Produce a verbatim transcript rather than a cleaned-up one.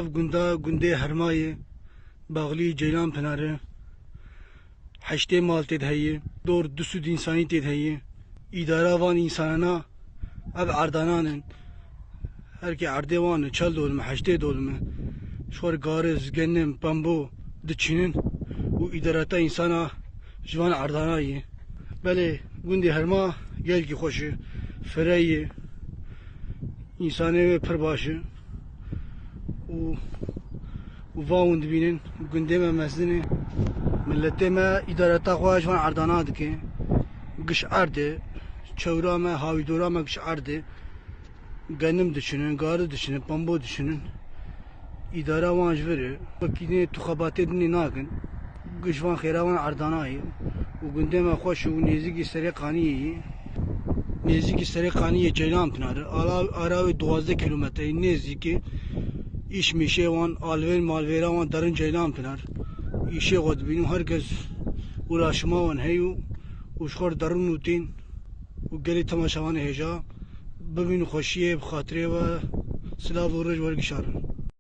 Ev gunda gundê Hermayê, baxlî Ceylan Pinarê, heştê mal tê de heye, dor du sed însanî tê de heye. Îdara van însanana ev erdanan in. Her kê erdê wan e, çel dolme, heştê dolme. Ji xwe re gariz, genim, pembo diçînin û îdareta însana ji van erdana ye. Belê, gundê Herma gelkî xweş e, fireyê, însanê wê pir baş e û, û va hûn dibînin, gundê me mezin e. Miletê me îdareta xwe ji van erdana dike. Giş erd e, çewra me, hawîdora me giş erd e. Genim diçinin, gari diçinin, pambo diçinin. Îdara wan ji vir e. Wekî dinê tu xebatê dinê nakin. Giş van xêra wan erdana ye. Û gundê me xweş û nêzîkî serê qaniyê ye. Nêzîkî serê qaniyê Ceylan Pinar e. Ara, ara wê duwazdeh kîlometre ye. Nêzîkî îş mîşê wan, alvên malvêra wan derin Ceylan Pinar. Îşê xwe dibînin û her kes uğraşima wan heye û, û ji xwe re derin û tên û gelê temaşevanê hêja bibîn xweşiyê bi xatirê we silav û rêz wergişarin.